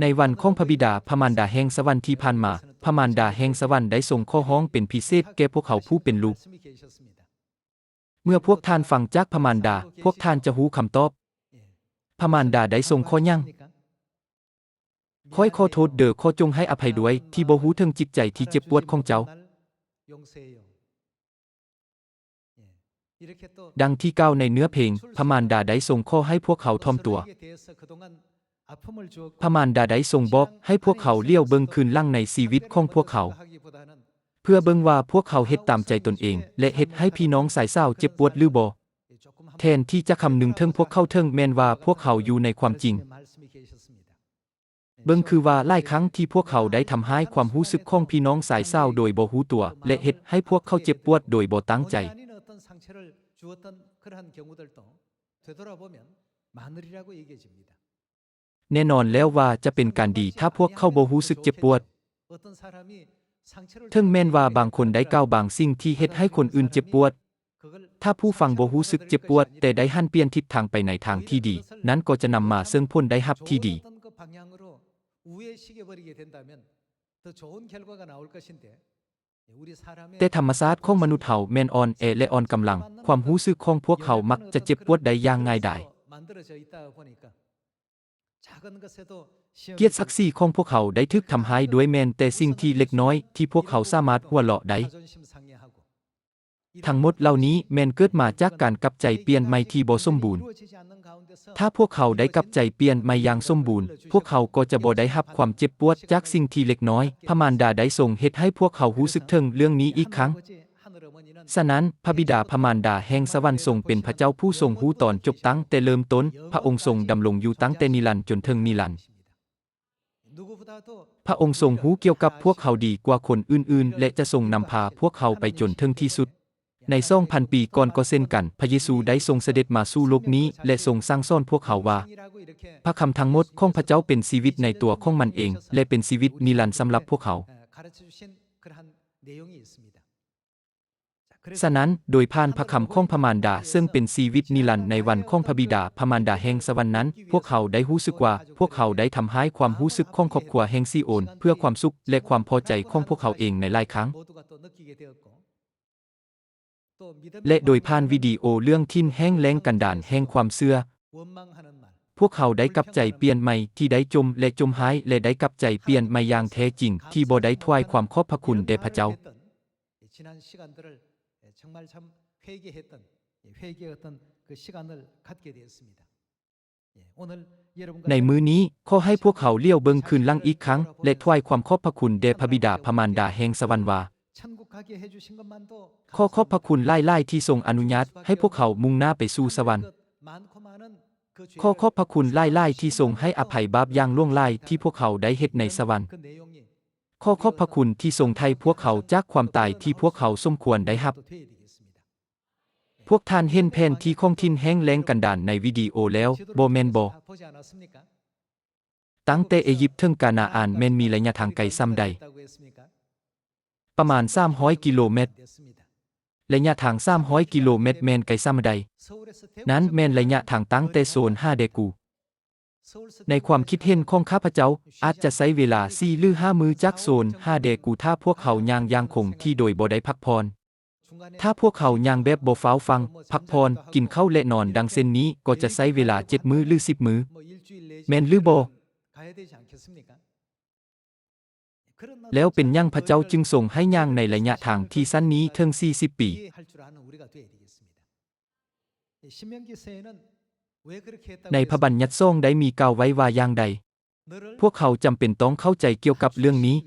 ໃນວັນຂອງພະບິດາພະມານດາແຫ່ງສະຫວັນທີ່ຜ່ານມາ, ພະມານດາແຫ່ງສະຫວັນໄດ້ຊົງຂໍຮ້ອງເປັນພິເສດແກ່ພວກເຮົາຜູ້ເປັນລູກ. ເມື່ອພວກທ່ານຟັງຈາກພະມານດາ, ພວກທ່ານຈະຮູ້ຄຳຕອບ. ພະມານດາໄດ້ຊົງຂໍຫຍັງ? ຂ້ອຍຂໍໂທດເດີ, ຂໍຈົ່ງໃຫ້ອະໄພດ້ວຍ ທີ່ບໍ່ຮູ້ເຖິງຈິດໃຈທີ່ເຈັບປວດຂອງເຈົ້າ. ດັ່ງທີ່ກ່າວໃນເນື້ອເພງ, ພະມານດາໄດ້ຊົງຂໍໃຫ້ພວກເຮົາຖ່ອມຕົວ. ພະມານດາໄດ້ຊົງບອກໃຫ້ພວກເຮົາຫຼຽວເບິ່ງຄືນຫຼັງໃນຊີວິດຂອງພວກເຮົາ, ເພື່ອເບິ່ງວ່າພວກເຮົາເຮັດຕາມໃຈຕົນເອງ ແລະ ເຮັດໃຫ້ພີ່ນ້ອງຊາຍສາວເຈັບປວດຫຼືບໍ່. ແທນທີ່ຈະຄຳນຶງເຖິງພວກເຂົາ, ເຖິງແມ່ນວ່າພວກເຮົາຢູ່ໃນຄວາມຈິງ, ເບິ່ງຄືວ່າຫຼາຍຄັ້ງທີ່ພວກເຮົາໄດ້ທຳຮ້າຍຄວາມຮູ້ສຶກຂອງພີ່ນ້ອງຊາຍສາວໂດຍບໍ່ຮູ້ຕົວ ແລະ ເຮັດໃຫ້ພວກເຂົາເຈັບປວດໂດຍບໍ່ຕັ້ງໃຈ. ແນ່ນອນແລ້ວວ່າຈະເປັນການດີຖ້າພວກເຂົາບໍ່ຮູ້ສຶກເຈັບປວດ. ເຖິງແມ່ນວ່າບາງຄົນໄດ້ກ່າວບາງສິ່ງທີ່ເຮັດໃຫ້ຄົນອື່ນເຈັບປວດ, ຖ້າຜູ້ຟັງບໍ່ຮູ້ສຶກເຈັບປວດ ແຕ່ໄດ້ຫັນປ່ຽນທິດທາງໄປໃນທາງທີ່ດີ, ນັ້ນກໍຈະນຳມາເຊິ່ງຜົນໄດ້ຮັບທີ່ດີ. ແຕ່ທຳມະຊາດຂອງມະນຸດເຮົາແມ່ນອ່ອນແອ ແລະ ອ່ອນກຳລັງ, ຄວາມຮູ້ສຶກຂອງພວກເຮົາມັກຈະເຈັບປວດໄດ້ຢ່າງງ່າຍດາຍ. ກຽດສັກສີຂອງພວກເຮົາໄດ້ຖືກທຳຮ້າຍດ້ວຍແມ່ນແຕ່ສິ່ງທີ່ເລັກນ້ອຍທີ່ພວກເຮົາສາມາດຫົວເລາະໄດ້. ທັງໝົດເຫຼົ່ານີ້ແມ່ນເກີດມາຈາກການກັບໃຈປ່ຽນໃໝ່ທີ່ບໍ່ສົມບູນ. ຖ້າພວກເຮົາໄດ້ກັບໃຈປ່ຽນໃໝ່ຢ່າງສົມບູນ, ພວກເຮົາກໍຈະບໍ່ໄດ້ຮັບຄວາມເຈັບປວດຈາກສິ່ງທີ່ເລັກນ້ອຍ. ພະມານດາໄດ້ຊົງເຮັດໃຫ້ພວກເຮົາຮູ້ສຶກເຖິງເລື່ອງນີ້ອີກຄັ້ງ. ສະນັ້ນ, ພະບິດາພະມານດາແຫ່ງສະຫວັນຊົງເປັນພະເຈົ້າຜູ້ຊົງຮູ້ຕອນຈົບຕັ້ງແຕ່ເລີ່ມຕົ້ນ. ພະອົງຊົງດຳລົງຢູ່ຕັ້ງແຕ່ນິລັນຈົນເຖິງນິລັນ. ພະອົງຊົງຮູ້ກ່ຽວກັບພວກເຮົາດີກວ່າຄົນອື່ນໆ ແລະ ຈະຊົງນຳພາພວກເຮົາໄປຈົນເຖິງທີ່ສຸດ. ໃນສອງພັນປີກ່ອນກໍເຊັ່ນກັນ, ພະເຢຊູໄດ້ຊົງສະເດັດມາສູ່ໂລກນີ້ ແລະ ຊົງສັ່ງສອນພວກເຮົາວ່າ, ພະຄຳທັງໝົດຂອງພະເຈົ້າເປັນຊີວິດໃນຕົວຂອງມັນເອງ ແລະ ເປັນຊີວິດນິລັນສຳລັບພວກເຮົາ. ສະນັ້ນ, ໂດຍຜ່ານພະຄຳຂອງພະມານດາເຊິ່ງເປັນຊີວິດນິລັນໃນວັນຂອງພະບິດາພະມານດາແຫ່ງສະຫວັນນັ້ນ, ພວກເຮົາໄດ້ຮູ້ສຶກວ່າ ພວກເຮົາໄດ້ທຳຮ້າຍຄວາມຮູ້ສຶກຂອງຄອບຄົວແຫ່ງຊີໂອນ ເພື່ອຄວາມສຸກ ແລະ ຄວາມພໍໃຈຂອງພວກເຮົາເອງໃນຫຼາຍຄັ້ງ. ແລະ ໂດຍຜ່ານວິດີໂອເລື່ອງຖິ່ນແຫ້ງແລ້ງກັນດານແຫ່ງຄວາມເຊື່ອ, ພວກເຮົາໄດ້ກັບໃຈປ່ຽນໃໝ່ທີ່ໄດ້ຈົມ ແລະ ຈົມຮ້າຍ ແລະ ໄດ້ກັບໃຈປ່ຽນໃໝ່ຢ່າງແທ້ຈິງທີ່ບໍ່ໄດ້ຖວາຍຄວາມຂອບພະຄຸນແດ່ພະເຈົ້າ. ໃນມື້ນີ້, ຂໍໃຫ້ພວກເຮົາຫຼຽວເບິ່ງຄືນຫຼັງອີກຄັ້ງ ແລະ ຖວາຍຄວາມຂອບພະຄຸນແດ່ພະບິດາພະມານດາແຫ່ງສະຫວັນວ່າ, ຂໍຂອບພະຄຸນຫຼາຍໆທີ່ຊົງອະນຸຍາດໃຫ້ພວກເຮົາມຸ່ງໜ້າໄປສູ່ສະຫວັນ. ຂໍຂອບພະຄຸນຫຼາຍໆທີ່ຊົງໃຫ້ອະໄພບາບຢ່າງຫຼວງຫຼາຍທີ່ພວກເຮົາໄດ້ເຮັດໃນສະຫວັນ. ຂໍຂອບພະຄຸນທີ່ຊົງໄຖ່ພວກເຮົາຈາກຄວາມຕາຍທີ່ພວກເຮົາສົມຄວນໄດ້ຮັບ. ພວກທ່ານເຫັນແຜນທີ່ຂອງຖິ່ນແຫ້ງແລ້ງກັນດານໃນວິດີໂອແລ້ວ, ບໍ່ແມ່ນບໍ? ຕັ້ງແຕ່ເອຢິບເຖິງການາອານແມ່ນມີໄລຍະທາງໄກສ່ຳໃດ? ປະມານສາມຮ້ອຍກິໂລແມັດ. ໄລຍະທາງສາມຮ້ອຍກິໂລແມັດແມ່ນໄກສ່ຳໃດ? ນັ້ນແມ່ນໄລຍະທາງຕັ້ງແຕ່ໂຊນຫາແດກູ. ໃນຄວາມຄິດເຫັນຂອງຂ້າພະເຈົ້າ, ອາດຈະໃຊ້ເວລາສີ່ຫຼືຫ້າມື້ຈາກໂຊນຫາແດກູ ຖ້າພວກເຮົາຍ່າງຢ່າງຄົງທີ່ໂດຍບໍ່ໄດ້ພັກຜ່ອນ. ຖ້າພວກເຮົາຍ່າງແບບບໍ່ຟ້າວຟັ່ງ, ພັກຜ່ອນ, ກິນເຂົ້າ ແລະ ນອນ ດັ່ງເຊັ່ນນີ້, ກໍຈະໃຊ້ເວລາເຈັດມື້ ຫຼື ສິບມື້. ແມ່ນຫຼືບໍ່? ແລ້ວເປັນຫຍັງພະເຈົ້າຈຶ່ງຊົງໃຫ້ຍ່າງໃນໄລຍະທາງທີ່ສັ້ນນີ້ເຖິງສີ່ສິບປີ? ໃນພະບັນຍັດສອງໄດ້ມີກ່າວໄວ້ວ່າຢ່າງໃດ? ພວກເຮົາຈຳເປັນຕ້ອງເຂົ້າໃຈກ່ຽວກັບເລື່ອງນີ້.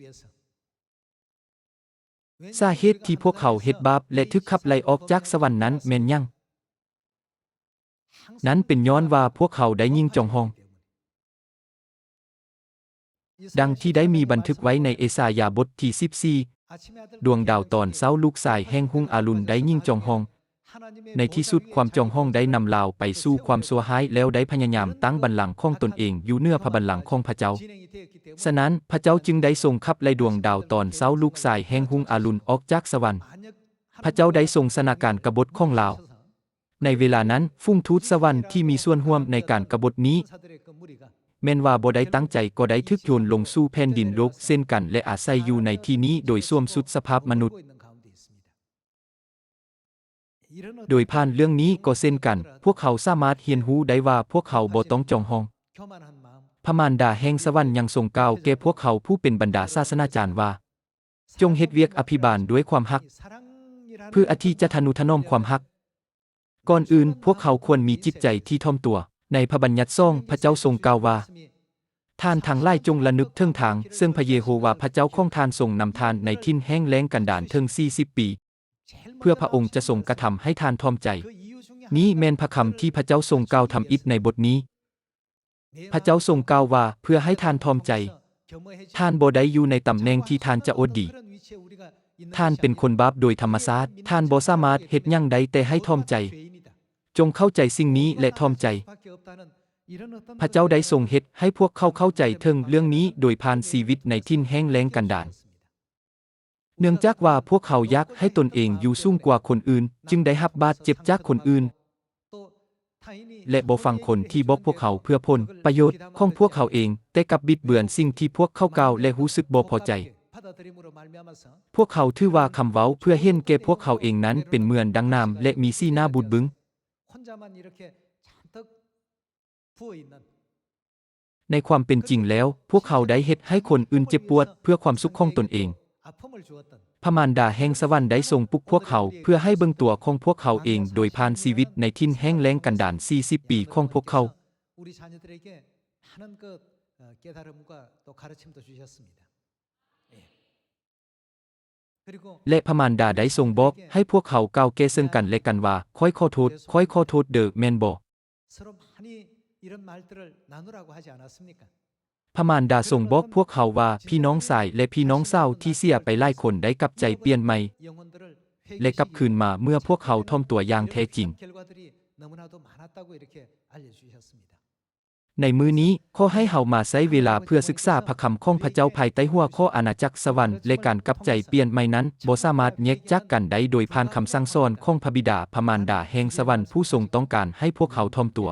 ສາເຫດທີ່ພວກເຮົາເຮັດບາບ ແລະ ຖືກຂັບໄລ່ອອກຈາກສະຫວັນນັ້ນແມ່ນຫຍັງ? ນັ້ນເປັນຍ້ອນວ່າພວກເຮົາໄດ້ຍິງຈອງຫ້ອງ. ດັ່ງທີ່ໄດ້ມີບັນທຶກໄວ້ໃນເອສາຍາບົດທີສິບສີ່, ດວງດາວຕອນເຊົ້າ ລູກຊາຍແຫ່ງຮຸ່ງອາລຸນໄດ້ຍິງຈອງຫ້ອງ. ໃນທີ່ສຸດຄວາມຈອງຫ້ອງໄດ້ນຳລາວໄປສູ່ຄວາມຊົ່ວຮ້າຍ ແລ້ວໄດ້ພະຍາຍາມຕັ້ງບັນລັງຂອງຕົນເອງຢູ່ເໜືອພະບັນລັງຂອງພະເຈົ້າ. ສະນັ້ນ, ພະເຈົ້າຈຶ່ງໄດ້ຊົງຂັບໄລ່ດວງດາວຕອນເຊົ້າ ລູກຊາຍແຫ່ງຮຸ່ງອາລຸນ ອອກຈາກສະຫວັນ. ພະເຈົ້າໄດ້ຊົງຊະນະການກະບົດຂອງລາວ. ໃນເວລານັ້ນ, ຝູງທູດສະຫວັນທີ່ມີສ່ວນຮ່ວມໃນການກະບົດນີ້ ແມ່ນວ່າບໍ່ໄດ້ຕັ້ງໃຈກໍໄດ້ຖືກໂຍນລົງສູ່ແຜ່ນດິນໂລກເຊັ່ນກັນ ແລະ ອາໄສຢູ່ໃນທີ່ນີ້ໂດຍສວມຊຸດສະພາບມະນຸດ. ໂດຍຜ່ານເລື່ອງນີ້ກໍເຊັ່ນກັນ, ພວກເຮົາສາມາດຮຽນຮູ້ໄດ້ວ່າພວກເຮົາບໍ່ຕ້ອງຈອງຫ້ອງ. ພະມານດາແຫ່ງສະຫວັນຍັງຊົງກ່າວແກ່ພວກເຮົາຜູ້ເປັນບັນດາສາສະໜາຈານວ່າ, ຈົ່ງເຮັດວຽກອະພິບານດ້ວຍຄວາມຮັກ, ເພື່ອທີ່ຈະທະນຸຖະໜອມຄວາມຮັກ. ກ່ອນອື່ນ, ພວກເຮົາຄວນມີຈິດໃຈທີ່ຖ່ອມຕົວ. ໃນພະບັນຍັດສອງ, ພະເຈົ້າຊົງກ່າວວ່າ, ທ່ານທັງຫຼາຍຈົ່ງລະນຶກເຖິງທາງ ເຊິ່ງພະເຢໂຮວາພະເຈົ້າຂອງທ່ານຊົງນຳທ່ານໃນຖິ່ນແຫ້ງແລ້ງກັນດານເຖິງສີ່ສິບປີ, ເພື່ອພະອົງຈະຊົງກະທຳໃຫ້ທ່ານຖ່ອມໃຈ. ນີ້ແມ່ນພະຄຳທີ່ພະເຈົ້າຊົງກ່າວທຳອິດໃນບົດນີ້. ພະເຈົ້າຊົງກ່າວວ່າ ເພື່ອໃຫ້ທ່ານຖ່ອມໃຈ. ທ່ານບໍ່ໄດ້ຢູ່ໃນຕຳແໜ່ງທີ່ທ່ານຈະອວດດີ. ທ່ານເປັນຄົນບາບໂດຍທຳມະຊາດ. ທ່ານບໍ່ສາມາດເຮັດຫຍັງໄດ້ແຕ່ໃຫ້ຖ່ອມໃຈ. ຈົ່ງເຂົ້າໃຈສິ່ງນີ້ ແລະ ຖ່ອມໃຈ. ພະເຈົ້າໄດ້ຊົງເຮັດໃຫ້ພວກເຂົາເຂົ້າໃຈເຖິງເລື່ອງນີ້ໂດຍຜ່ານຊີວິດໃນຖິ່ນແຫ້ງແລ້ງກັນດານ. ເນື່ອງຈາກວ່າພວກເຂົາຢາກໃຫ້ຕົນເອງຢູ່ສູງກວ່າຄົນອື່ນ, ຈຶ່ງໄດ້ຮັບບາດເຈັບຈາກຄົນອື່ນ ແລະ ບໍ່ຟັງຄົນທີ່ບອກພວກເຂົາເພື່ອຜົນປະໂຫຍດຂອງພວກເຂົາເອງ, ແຕ່ກັບບິດເບືອນສິ່ງທີ່ພວກເຂົາກ່າວ ແລະ ຮູ້ສຶກບໍ່ພໍໃຈ. ພວກເຂົາຖືວ່າຄຳເວົ້າເພື່ອເຫັນແກ່ພວກເຂົາເອງນັ້ນເປັນເໝືອນດັ່ງນ້ຳ ແລະ ມີສີໜ້າບູດບຶ້ງ. ໃນຄວາມເປັນຈິງແລ້ວ, ພວກເຂົາໄດ້ເຮັດໃຫ້ຄົນອື່ນເຈັບປວດເພື່ອຄວາມສຸກຂອງຕົນເອງ. ພະມານດາແຫ່ງສະຫວັນໄດ້ຊົງປຸກພວກເຮົາເພື່ອໃຫ້ເບິ່ງຕົວຂອງພວກເຮົາເອງໂດຍຜ່ານຊີວິດໃນຖິ່ນແຫ້ງແລ້ງກັນດານສີ່ສິບປີຂອງພວກເຂົາ. ແລະ ພະມານດາໄດ້ຊົງບອກໃຫ້ພວກເຮົາກ່າວແກ່ເຊິ່ງກັນແລະກັນວ່າ, ຂ້ອຍຂໍໂທດ, ຂ້ອຍຂໍໂທດເດີ, ແມ່ນບໍ່? ພະມານດາຊົງບອກພວກເຮົາວ່າ ພີ່ນ້ອງຊາຍ ແລະ ພີ່ນ້ອງສາວທີ່ເສຍໄປຫຼາຍຄົນໄດ້ກັບໃຈປ່ຽນໃໝ່ ແລະ ກັບຄືນມາເມື່ອພວກເຮົາຖ່ອມຕົວຢ່າງແທ້ຈິງ. ໃນມື້ນີ້, ຂໍໃຫ້ເຮົາມາໃຊ້ເວລາເພື່ອສຶກສາພະຄຳຂອງພະເຈົ້າພາຍໃຕ້ຫົວຂໍ້ອານາຈັກສະຫວັນ ແລະ ການກັບໃຈປ່ຽນໃໝ່ນັ້ນ ບໍ່ສາມາດແຍກຈາກກັນໄດ້ໂດຍຜ່ານຄຳສັ່ງສອນຂອງພະບິດາພະມານດາແຫ່ງສະຫວັນ ຜູ້ຊົງຕ້ອງການໃຫ້ພວກເຮົາຖ່ອມຕົວ.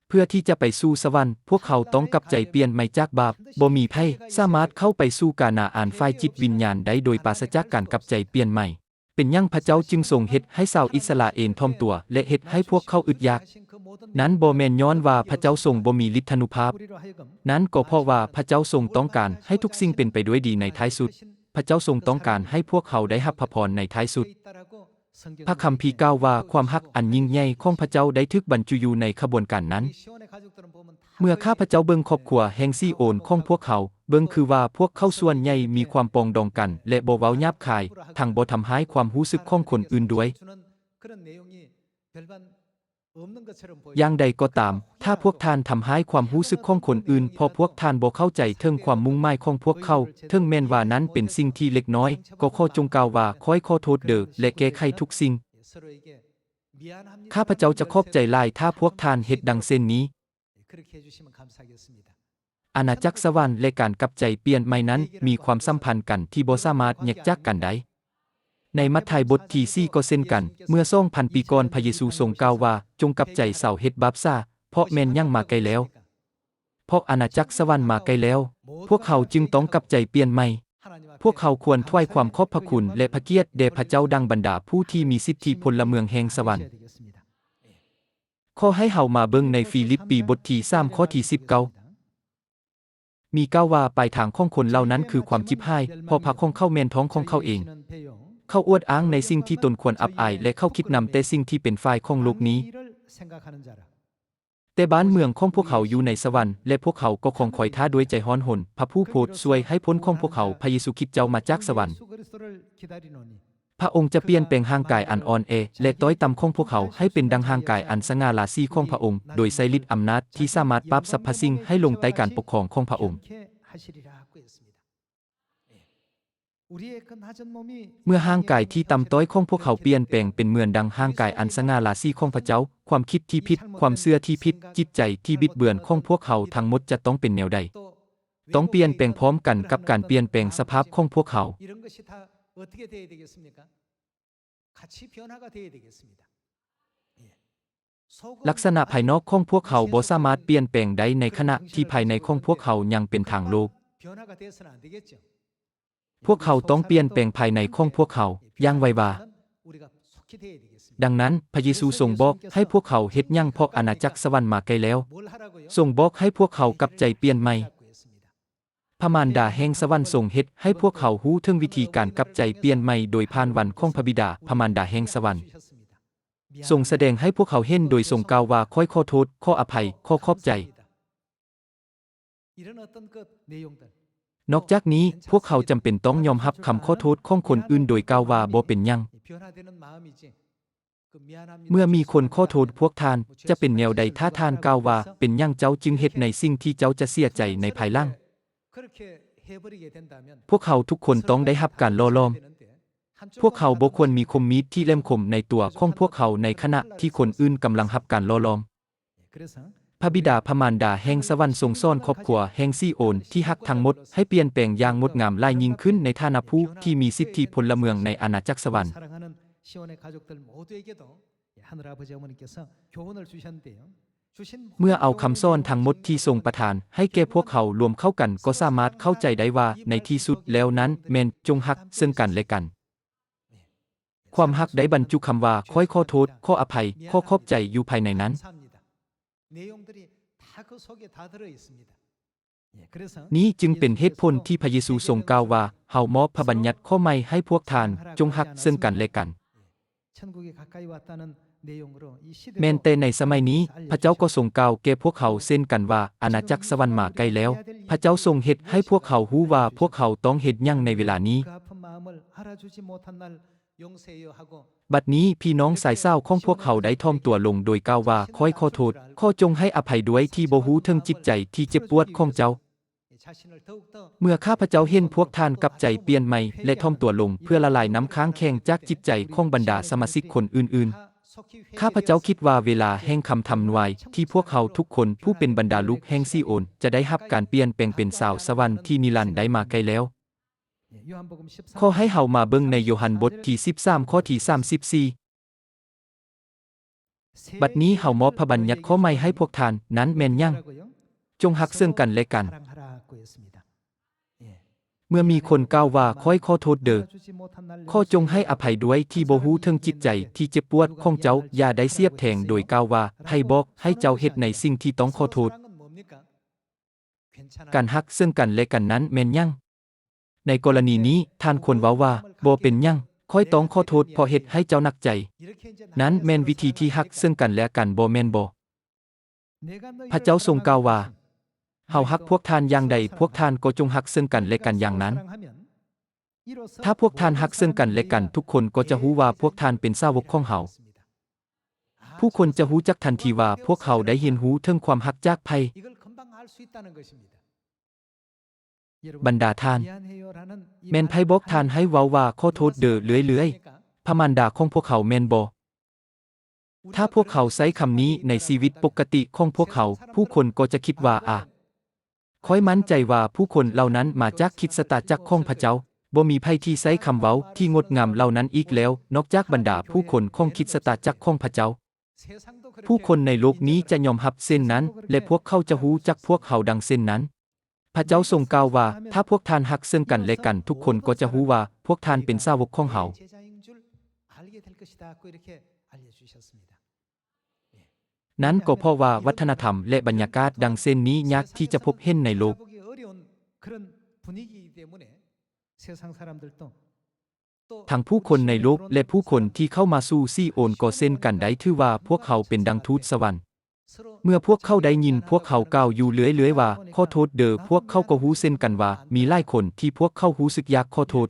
ເພື່ອທີ່ຈະໄປສູ່ສະຫວັນ, ພວກເຮົາຕ້ອງກັບໃຈປ່ຽນໃໝ່ຈາກບາບ. ບໍ່ມີໃຜສາມາດເຂົ້າໄປສູ່ການາອານຝ່າຍຈິດວິນຍານໄດ້ໂດຍປາສະຈາກການກັບໃຈປ່ຽນໃໝ່. ເປັນຫຍັງພະເຈົ້າຈຶ່ງຊົງເຮັດໃຫ້ຊາວອິດສະຣາເອນຖ່ອມຕົວ ແລະ ເຮັດໃຫ້ພວກເຂົາອຶດຢາກ? ນັ້ນບໍ່ແມ່ນຍ້ອນວ່າພະເຈົ້າຊົງບໍ່ມີລິດທານຸພາບ. ນັ້ນກໍເພາະວ່າພະເຈົ້າຊົງຕ້ອງການໃຫ້ທຸກສິ່ງເປັນໄປດ້ວຍດີໃນທ້າຍສຸດ. ພະເຈົ້າຊົງຕ້ອງການໃຫ້ພວກເຮົາໄດ້ຮັບພະພອນໃນທ້າຍສຸດ. ພະຄຳພີກ່າວວ່າ ຄວາມຮັກອັນຍິ່ງໃຫຍ່ຂອງພະເຈົ້າໄດ້ຖືກບັນຈຸຢູ່ໃນຂະບວນການນັ້ນ. ເມື່ອຂ້າພະເຈົ້າເບິ່ງຄອບຄົວແຫ່ງຊີໂອນຂອງພວກເຮົາ, ເບິ່ງຄືວ່າພວກເຂົາສ່ວນໃຫຍ່ມີຄວາມປອງດອງກັນ ແລະ ບໍ່ເວົ້າຫຍາບຄາຍ, ທັງບໍ່ທຳຮ້າຍຄວາມຮູ້ສຶກຂອງຄົນອື່ນດ້ວຍ. ຢ່າງໃດກໍຕາມ, ຖ້າພວກທ່ານທຳຮ້າຍຄວາມຮູ້ສຶກຂອງຄົນອື່ນ ເພາະພວກທ່ານບໍ່ເຂົ້າໃຈເຖິງຄວາມມຸ່ງໝາຍຂອງພວກເຂົາ, ເຖິງແມ່ນວ່ານັ້ນເປັນສິ່ງທີ່ເລັກນ້ອຍ, ກໍຂໍຈົ່ງກ່າວວ່າ ຂ້ອຍຂໍໂທດເດີ ແລະ ແກ້ໄຂທຸກສິ່ງ. ຂ້າພະເຈົ້າຈະຂອບໃຈຫຼາຍຖ້າພວກທ່ານເຮັດດັ່ງເຊັ່ນນີ້. ອານາຈັກສະຫວັນ ແລະ ການກັບໃຈປ່ຽນໃໝ່ນັ້ນ ມີຄວາມສຳພັນກັນທີ່ບໍ່ສາມາດແຍກຈາກກັນໄດ້. ໃນມັດທາຍບົດທີສີ່ກໍເຊັ່ນກັນ, ເມື່ອສອງພັນປີກ່ອນ ພະເຢຊູຊົງກ່າວວ່າ, ຈົ່ງກັບໃຈເຊົາເຮັດບາບຊາ, ເພາະແມ່ນຫຍັງມາໃກ້ແລ້ວ. ເພາະອານາຈັກສະຫວັນມາໃກ້ແລ້ວ. ພວກເຮົາຈຶ່ງຕ້ອງກັບໃຈປ່ຽນໃໝ່. ພວກເຮົາຄວນຖວາຍຄວາມຂອບພະຄຸນ ແລະ ພະກຽດແດ່ພະເຈົ້າ ດັ່ງບັນດາຜູ້ທີ່ມີສິດທິພົນລະເມືອງແຫ່ງສະຫວັນ. ຂໍໃຫ້ເຮົາມາເບິ່ງໃນຟີລິບປີບົດທີສາມ ຂໍ້ທີສິບເກົ້າ. ມີກ່າວວ່າ ປາຍທາງຂອງຄົນເຫຼົ່ານັ້ນຄືຄວາມຈິບຫາຍ, ເພາະພະຂອງເຂົາແມ່ນທ້ອງຂອງເຂົາເອງ. ເຂົາອວດອ້າງໃນສິ່ງທີ່ຕົນຄວນອັບອາຍ ແລະ ເຂົາຄິດນຳແຕ່ສິ່ງທີ່ເປັນຝ່າຍຂອງໂລກນີ້. ແຕ່ບ້ານເມືອງຂອງພວກເຮົາຢູ່ໃນສະຫວັນ, ແລະ ພວກເຮົາກໍຄອງຄອຍຖ້າດ້ວຍໃຈຮ້ອນຮົນ, ພະຜູ້ໂປດຊ່ວຍໃຫ້ພົ້ນຂອງພວກເຮົາ, ພະເຢຊູຄຣິດເຈົ້າມາຈາກສະຫວັນ. ພະອົງຈະປ່ຽນແປງຮ່າງກາຍອັນອ່ອນແອ ແລະ ຕ້ອຍຕ່ຳຂອງພວກເຮົາໃຫ້ເປັນດັ່ງຮ່າງກາຍອັນສະຫງ່າລາສີຂອງພະອົງ, ໂດຍໃຊ້ລິດອຳນາດທີ່ສາມາດປາບສັບພະສິ່ງໃຫ້ລົງໃຕ້ການປົກຄອງຂອງພະອົງ. ເມື່ອຮ່າງກາຍທີ່ຕ່ຳຕ້ອຍຂອງພວກເຮົາປ່ຽນແປງເປັນເໝືອນດັ່ງຮ່າງກາຍອັນສະຫງ່າລາສີຂອງພະເຈົ້າ, ຄວາມຄິດທີ່ຜິດ, ຄວາມເຊື່ອທີ່ຜິດ, ຈິດໃຈທີ່ບິດເບືອນຂອງພວກເຮົາທັງໝົດຈະຕ້ອງເປັນແນວໃດ? ຕ້ອງປ່ຽນແປງພ້ອມກັນກັບການປ່ຽນແປງສະພາບຂອງພວກເຮົາ. ລັກສະນະພາຍນອກຂອງພວກເຮົາບໍ່ສາມາດປ່ຽນແປງໄດ້ໃນຂະນະທີ່ພາຍໃນຂອງພວກເຮົາຍັງເປັນທາງໂລກ. ພວກເຮົາຕ້ອງປ່ຽນແປງພາຍໃນຂອງພວກເຮົາຢ່າງໄວວາ. ດັ່ງນັ້ນ, ພະເຢຊູຊົງບອກໃຫ້ພວກເຮົາເຮັດຫຍັງ ເພາະອານາຈັກສະຫວັນມາໃກ້ແລ້ວ. ຊົງບອກໃຫ້ພວກເຮົາກັບໃຈປ່ຽນໃໝ່. ພະມານດາແຫ່ງສະຫວັນຊົງເຮັດໃຫ້ພວກເຮົາຮູ້ເຖິງວິທີການກັບໃຈປ່ຽນໃໝ່ໂດຍຜ່ານວັນຂອງພະບິດາ, ພະມານດາແຫ່ງສະຫວັນຊົງສະແດງໃຫ້ພວກເຮົາເຫັນໂດຍຊົງກ່າວວ່າ, ຂ້ອຍຂໍໂທດ, ຂໍອະໄພ, ຂໍຂອບໃຈ. ນອກຈາກນີ້, ພວກເຮົາຈຳເປັນຕ້ອງຍອມຮັບຄຳຂໍໂທດຂອງຄົນອື່ນໂດຍກ່າວວ່າ, ບໍ່ເປັນຫຍັງ. ເມື່ອມີຄົນຂໍໂທດພວກທ່ານ, ຈະເປັນແນວໃດຖ້າທ່ານກ່າວວ່າ, ເປັນຫຍັງເຈົ້າຈຶ່ງເຮັດໃນສິ່ງທີ່ເຈົ້າຈະເສຍໃຈໃນພາຍຫຼັງ? ພວກເຮົາທຸກຄົນຕ້ອງໄດ້ຮັບການຫຼໍ່ຫຼອມ. ພວກເຮົາບໍ່ຄວນມີຄົມມີດທີ່ແຫຼມຄົມໃນຕົວຂອງພວກເຮົາໃນຂະນະທີ່ຄົນອື່ນກຳລັງຮັບການຫຼໍ່ຫຼອມ. ພະບິດາພະມານດາແຫ່ງສະຫວັນຊົງສອນຄອບຄົວແຫ່ງຊີໂອນທີ່ຮັກທັງໝົດໃຫ້ປ່ຽນແປງຢ່າງງົດງາມຫຼາຍຍິ່ງຂຶ້ນໃນຖານະຜູ້ທີ່ມີສິດທິພົນລະເມືອງໃນອານາຈັກສະຫວັນ. 예, 하늘 아버지 어머니께서 교훈을 주셨는데요. 주신 ເມື່ອເອົາຄຳສອນທັງໝົດທີ່ຊົງປະທານໃຫ້ແກ່ພວກເຮົາລວມເຂົ້າກັນ ກໍສາມາດເຂົ້າໃຈໄດ້ວ່າ ໃນທີ່ສຸດແລ້ວນັ້ນແມ່ນ ຈົ່ງຮັກເຊິ່ງກັນແລະກັນ. ຄວາມຮັກໄດ້ບັນຈຸຄຳວ່າ ຂ້ອຍຂໍໂທດ, ຂໍອະໄພ, ຂໍຂອບໃຈ ຢູ່ພາຍໃນນັ້ນ. 내용들이 다 그 속에 다 들어 있습니다. ນີ້ຈຶ່ງເປັນເຫດຜົນທີ່ພະເຢຊູຊົງກ່າວວ່າ, ເຮົາມອບພະບັນຍັດຂໍ້ໃໝ່ໃຫ້ພວກທ່ານ, ຈົ່ງຮັກເຊິ່ງກັນແລະກັນ. ແມ່ນແຕ່ໃນສະໄໝນີ້, ພະເຈົ້າກໍຊົງກ່າວແກ່ພວກເຮົາເຊັ່ນກັນວ່າ, ອານາຈັກສະຫວັນມາໃກ້ແລ້ວ. ພະເຈົ້າຊົງເຮັດໃຫ້ພວກເຮົາຮູ້ວ່າພວກເຮົາຕ້ອງເຮັດຫຍັງໃນເວລານີ້. ບັດນີ້ພີ່ນ້ອງຊາຍສາວຂອງພວກເຮົາໄດ້ຖ່ອມຕົວລົງໂດຍກ່າວວ່າ, ຂ້ອຍຂໍໂທດ, ຂໍຈົ່ງໃຫ້ອະໄພດ້ວຍທີ່ບໍ່ຮູ້ເຖິງຈິດໃຈທີ່ເຈັບປວດຂອງເຈົ້າ. ເມື່ອຂ້າພະເຈົ້າເຫັນພວກທ່ານກັບໃຈປ່ຽນໃໝ່ ແລະ ຖ່ອມຕົວລົງເພື່ອລະລາຍນ້ຳຄ້າງແຂງຈາກຈິດໃຈຂອງບັນດາສະມາຊິກຄົນອື່ນໆ, ຂ້າພະເຈົ້າຄິດວ່າເວລາແຫ່ງຄຳທຳນວາຍທີ່ພວກເຮົາທຸກຄົນຜູ້ເປັນບັນດາລູກແຫ່ງຊີໂອນຈະໄດ້ຮັບການປ່ຽນແປງເປັນຊາວສະຫວັນທີ່ນິລັນໄດ້ມາໃກ້ແລ້ວ. ຂໍໃຫ້ເຮົາມາເບິ່ງໃນໂຍຮັນບົດທີສິບສາມ ຂໍ້ທີສາມສິບສີ່. ບັດນີ້ເຮົາມອບພະບັນຍັດຂໍ້ໃໝ່ໃຫ້ພວກທ່ານ, ນັ້ນແມ່ນຫຍັງ? ຈົ່ງຮັກເຊິ່ງກັນແລະກັນ. ເມື່ອມີຄົນກ່າວວ່າ, ຂ້ອຍຂໍໂທດເດີ, ຂໍຈົ່ງໃຫ້ອະໄພດ້ວຍທີ່ບໍ່ຮູ້ເຖິງຈິດໃຈທີ່ເຈັບປວດຂອງເຈົ້າ, ຢ່າໄດ້ສຽບແທງໂດຍກ່າວວ່າ, ໃຜບອກໃຫ້ເຈົ້າເຮັດໃນສິ່ງທີ່ຕ້ອງຂໍໂທດ? ການຮັກເຊິ່ງກັນແລະກັນນັ້ນແມ່ນຫຍັງ? ໃນກໍລະນີນີ້, ທ່ານຄວນເວົ້າວ່າ, ບໍ່ເປັນຫຍັງ, ຂ້ອຍຕ້ອງຂໍໂທດເພາະເຮັດໃຫ້ເຈົ້າໜັກໃຈ. ນັ້ນແມ່ນວິທີທີ່ຮັກເຊິ່ງກັນແລະກັນ, ບໍ່ແມ່ນບໍ? ພະເຈົ້າຊົງກ່າວວ່າ, ເຮົາຮັກພວກທ່ານຢ່າງໃດ, ພວກທ່ານກໍຈົ່ງຮັກເຊິ່ງກັນແລະກັນຢ່າງນັ້ນ. ຖ້າພວກທ່ານຮັກເຊິ່ງກັນແລະກັນ, ທຸກຄົນກໍຈະຮູ້ວ່າພວກທ່ານເປັນສາວົກຂອງເຮົາ. ຜູ້ຄົນຈະຮູ້ຈັກທັນທີວ່າພວກເຮົາໄດ້ຮຽນຮູ້ເຖິງຄວາມຮັກຈາກໃຜ. ບັນດາທ່ານ, ແມ່ນໃຜບອກທ່ານໃຫ້ເວົ້າວ່າ ຂໍໂທດເດີ ເລື້ອຍໆ? ພະມານດາຂອງພວກເຮົາແມ່ນບໍ່? ຖ້າພວກເຮົາໃຊ້ຄຳນີ້ໃນຊີວິດປົກກະຕິຂອງພວກເຮົາ, ຜູ້ຄົນກໍຈະຄິດວ່າ, ອາ, ຂ້ອຍໝັ້ນໃຈວ່າຜູ້ຄົນເຫຼົ່ານັ້ນມາຈາກຄຣິສຕະຈັກຂອງພະເຈົ້າ. ບໍ່ມີໃຜທີ່ໃຊ້ຄຳເວົ້າທີ່ງົດງາມເຫຼົ່ານັ້ນອີກແລ້ວ, ນອກຈາກບັນດາຜູ້ຄົນຂອງຄຣິສຕະຈັກຂອງພະເຈົ້າ. ຜູ້ຄົນໃນໂລກນີ້ຈະຍອມຮັບເຊັ່ນນັ້ນ, ແລະ ພວກເຂົາຈະຮູ້ຈັກພວກເຮົາດັ່ງເຊັ່ນນັ້ນ. ພະເຈົ້າຊົງກ່າວວ່າ, ຖ້າພວກທ່ານຮັກເຊິ່ງກັນແລະກັນ, ທຸກຄົນກໍຈະຮູ້ວ່າພວກທ່ານເປັນສາວົກຂອງເຮົາ. ນັ້ນກໍເພາະວ່າວັດທະນະທຳ ແລະ ບັນຍາກາດດັ່ງເຊັ່ນນີ້ຍາກທີ່ຈະພົບເຫັນໃນໂລກ.ທັງຜູ້ຄົນໃນໂລກ ແລະ ຜູ້ຄົນທີ່ເຂົ້າມາສູ່ຊີໂອນກໍເຊັ່ນກັນ ໄດ້ຖືວ່າພວກເຮົາເປັນດັ່ງທູດສະຫວັນ. ເມື່ອພວກເຂົາໄດ້ຍິນພວກເຮົາກ່າວຢູ່ເລື້ອຍໆວ່າ, ຂໍໂທດເດີ, ພວກເຂົາກໍຮູ້ເຊັ່ນກັນວ່າ ມີຫຼາຍຄົນທີ່ພວກເຂົາຮູ້ສຶກຢາກຂໍໂທດ.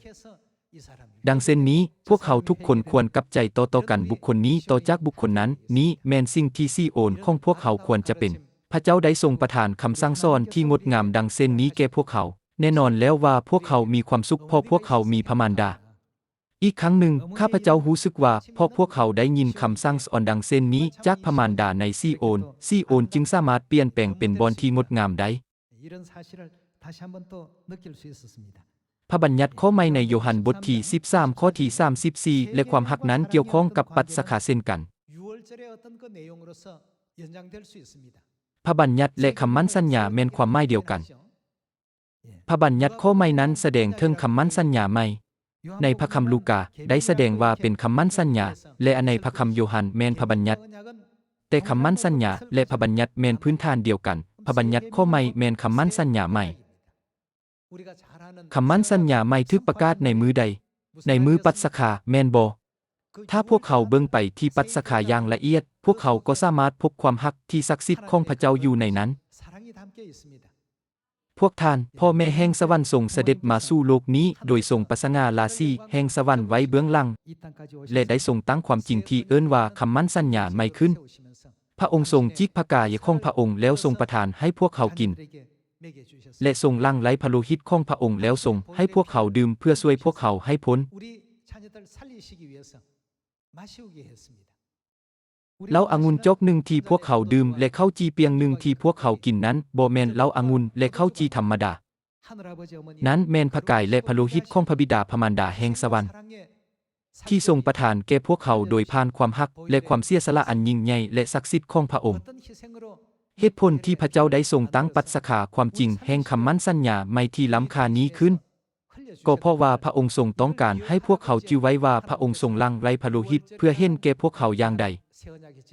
ດັ່ງເຊັ່ນນີ້, ພວກເຮົາທຸກຄົນຄວນກັບໃຈຕໍ່ໆກັນ, ບຸກຄົນນີ້ຕໍ່ຈາກບຸກຄົນນັ້ນ. ນີ້ແມ່ນສິ່ງທີ່ຊີໂອນຂອງພວກເຮົາຄວນຈະເປັນ. ພະເຈົ້າໄດ້ຊົງປະທານຄຳສັ່ງສອນທີ່ງົດງາມດັ່ງເຊັ່ນນີ້ແກ່ພວກເຮົາ. ແນ່ນອນແລ້ວວ່າພວກເຮົາມີຄວາມສຸກເພາະພວກເຮົາມີພະມານດາ. ອີກຄັ້ງໜຶ່ງ, ຂ້າພະເຈົ້າຮູ້ສຶກວ່າ ເພາະພວກເຮົາໄດ້ຍິນຄຳສັ່ງສອນດັ່ງເຊັ່ນນີ້ຈາກພະມານດາໃນຊີໂອນ, ຊີໂອນຈຶ່ງສາມາດປ່ຽນແປງເປັນບ່ອນທີ່ງົດງາມໄດ້. 이런 사실을 다시 한번 또 느낄 수 있었습니다. ພະບັນຍັດຂໍ້ໃໝ່ໃນໂຍຮັນບົດທີສິບສາມ ຂໍ້ທີສາມສິບສີ່ ແລະ ຄວາມຮັກນັ້ນກ່ຽວຂ້ອງກັບປັດສະຄາເຊັ່ນກັນ. ພະບັນຍັດ ແລະ ຄຳໝັ້ນສັນຍາແມ່ນຄວາມໝາຍດຽວກັນ. ພະບັນຍັດຂໍ້ໃໝ່ນັ້ນສະແດງເຖິງຄຳໝັ້ນສັນຍາໃໝ່. ໃນພະຄຳລູກາໄດ້ສະແດງວ່າເປັນຄຳໝັ້ນສັນຍາ ແລະ ໃນພະຄຳໂຍຮັນແມ່ນພະບັນຍັດ. ແຕ່ຄຳໝັ້ນສັນຍາ ແລະ ພະບັນຍັດແມ່ນພື້ນຖານດຽວກັນ. ພະບັນຍັດຂໍ້ໃໝ່ແມ່ນຄຳໝັ້ນສັນຍາໃໝ່. ຄຳໝັ້ນສັນຍາໃໝ່ຖືກປະກາດໃນມື້ໃດ? ໃນມື້ປັດສະຄາ ແມ່ນບໍ່? ຖ້າພວກເຮົາເບິ່ງໄປທີ່ປັດສະຄາຢ່າງລະອຽດ, ພວກເຮົາກໍສາມາດພົບຄວາມຮັກທີ່ສັກສິດຂອງພະເຈົ້າຢູ່ໃນນັ້ນ. ພວກທ່ານ, ພໍ່ແມ່ແຫ່ງສະຫວັນຊົງສະເດັດມາສູ່ໂລກນີ້ໂດຍຊົງປະສະຫງ່າລາສີແຫ່ງສະຫວັນໄວ້ເບື້ອງຫຼັງ ແລະ ໄດ້ຊົງຕັ້ງຄວາມຈິງທີ່ເອີ້ນວ່າຄຳໝັ້ນສັນຍາໃໝ່ຂຶ້ນ. ພະອົງຊົງຈີກພະກາຍຂອງພະອົງແລ້ວຊົງປະທານໃຫ້ພວກເຮົາກິນ ແລະ ຊົງຫຼັ່ງໄຫຼພະໂລຫິດຂອງພະອົງແລ້ວຊົງໃຫ້ພວກເຮົາດື່ມເພື່ອຊ່ວຍພວກເຮົາໃຫ້ພົ້ນ. ເຫຼົ້າອະງຸ່ນຈອກໜຶ່ງທີ່ພວກເຮົາດື່ມ ແລະ ເຂົ້າຈີ່ປ່ຽງໜຶ່ງທີ່ພວກເຮົາກິນນັ້ນ ບໍ່ແມ່ນເຫຼົ້າອະງຸ່ນ ແລະ ເຂົ້າຈີ່ທຳມະດາ. ນັ້ນແມ່ນພະກາຍ ແລະ ພະໂລຫິດຂອງພະບິດາພະມານດາແຫ່ງສະຫວັນ ທີ່ຊົງປະທານແກ່ພວກເຮົາໂດຍຜ່ານຄວາມຮັກ ແລະ ຄວາມເສຍສະຫຼະອັນຍິ່ງໃຫຍ່ ແລະ ສັກສິດຂອງພະອົງ. ເຫດຜົນທີ່ພະເຈົ້າໄດ້ຊົງຕັ້ງປັດສະຄາຄວາມຈິງແຫ່ງຄຳໝັ້ນສັນຍາໃໝ່ທີ່ລ້ຳຄ່ານີ້ຂຶ້ນ ກໍເພາະວ່າພະອົງຊົງຕ້ອງການໃຫ້ພວກເຮົາຈື່ໄວ້ວ່າພະອົງຊົງຫຼັ່ງໄຫຼພະໂລຫິດເພື່ອເຫັນແກ່ພວກເຮົາຢ່າງໃດ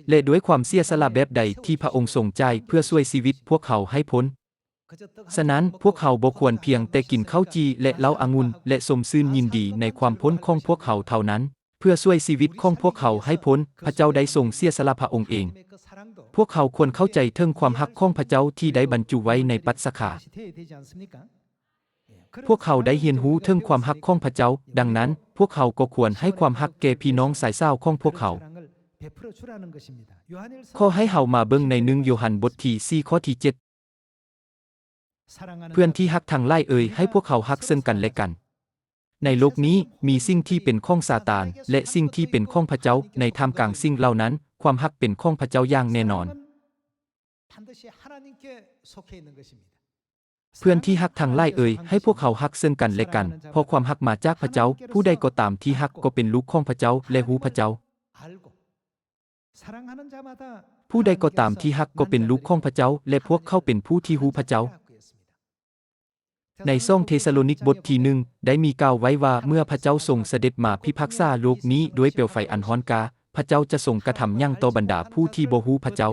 ແລະ ດ້ວຍຄວາມເສຍສະຫຼະແບບໃດທີ່ພະອົງຊົງຈ່າຍເພື່ອຊ່ວຍຊີວິດພວກເຮົາໃຫ້ພົ້ນ. ສະນັ້ນ, ພວກເຮົາບໍ່ຄວນພຽງແຕ່ກິນເຂົ້າຈີ່ ແລະ ເຫຼົ້າອະງຸ່ນ ແລະ ຊົມຊື່ນຍິນດີໃນຄວາມພົ້ນຂອງພວກເຮົາເທົ່ານັ້ນ. ເພື່ອຊ່ວຍຊີວິດຂອງພວກເຮົາໃຫ້ພົ້ນ, ພະເຈົ້າໄດ້ຊົງເສຍສະຫຼະພະອົງເອງ. ພວກເຮົາຄວນເຂົ້າໃຈເຖິງຄວາມຮັກຂອງພະເຈົ້າທີ່ໄດ້ບັນຈຸໄວ້ໃນປັດສະຄາ. ພວກເຮົາໄດ້ຮຽນຮູ້ເຖິງຄວາມຮັກຂອງພະເຈົ້າ, ດັ່ງນັ້ນ, ພວກເຮົາກໍຄວນໃຫ້ຄວາມຮັກແກ່ພີ່ນ້ອງຊາຍສາວຂອງພວກເຮົາ. ຂໍໃຫ້ເຮົາມາເບິ່ງໃນໜຶ່ງໂຍຮັນບົດທີສີ່ ຂໍ້ທີເຈັດ. ເພື່ອນທີ່ຮັກທັງຫຼາຍເອີຍ, ໃຫ້ພວກເຮົາຮັກເຊິ່ງກັນແລະກັນ. ໃນໂລກນີ້ມີສິ່ງທີ່ເປັນຂອງຊາຕານ ແລະ ສິ່ງທີ່ເປັນຂອງພະເຈົ້າ. ໃນທ່າມກາງສິ່ງເຫຼົ່ານັ້ນ, ຄວາມຮັກເປັນຂອງພະເຈົ້າຢ່າງແນ່ນອນ. ເພື່ອນທີ່ຮັກທັງຫຼາຍເອີຍ, ໃຫ້ພວກເຮົາຮັກເຊິ່ງກັນແລະກັນ, ເພາະຄວາມຮັກມາຈາກພະເຈົ້າ. ຜູ້ໃດກໍຕາມທີ່ຮັກກໍເປັນລູກຂອງພະເຈົ້າ ແລະ ຮູ້ພະເຈົ້າ. ຜູ້ໃດກໍຕາມທີ່ຮັກກໍເປັນລູກຂອງພະເຈົ້າ ແລະ ພວກເຂົາເປັນຜູ້ທີ່ຮູ້ພະເຈົ້າ. ໃນສອງເທສະໂລນິກບົດທີໜຶ່ງ ໄດ້ມີກ່າວໄວ້ວ່າ ເມື່ອພະເຈົ້າຊົງສະເດັດມາພິພາກສາໂລກນີ້ດ້ວຍເປວໄຟອັນຮ້ອນກາ, ພະເຈົ້າຈະຊົງກະທຳຫຍັງຕໍ່ບັນດາຜູ້ທີ່ບໍ່ຮູ້ພະເຈົ້າ?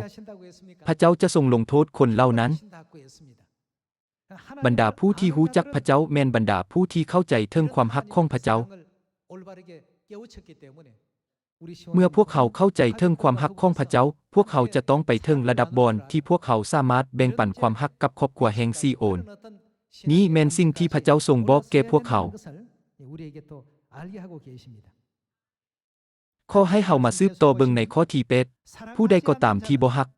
ພະເຈົ້າຈະຊົງລົງໂທດຄົນເຫຼົ່ານັ້ນ. ບັນດາຜູ້ທີ່ຮູ້ຈັກພະເຈົ້າແມ່ນບັນດາຜູ້ທີ່ເຂົ້າໃຈເຖິງຄວາມຮັກຂອງພະເຈົ້າ. ເມື່ອພວກເຮົາເຂົ້າໃຈເຖິງຄວາມຮັກຂອງພະເຈົ້າ, ພວກເຮົາຈະຕ້ອງໄປເຖິງລະດັບບ່ອນທີ່ພວກເຮົາສາມາດແບ່ງປັນຄວາມຮັກກັບຄອບຄົວແຫ່ງຊີໂອນ. ນີ້ແມ່ນສິ່ງທີ່ພະເຈົ້າຊົງບອກແກ່ພວກເຮົາ. ຂໍໃຫ້ເຮົາມາສືບຕໍ່ເບິ່ງໃນຂໍ້ທີແປດ, ຜູ້ໃດກໍຕາມທີ່ບໍ່ຮັກ.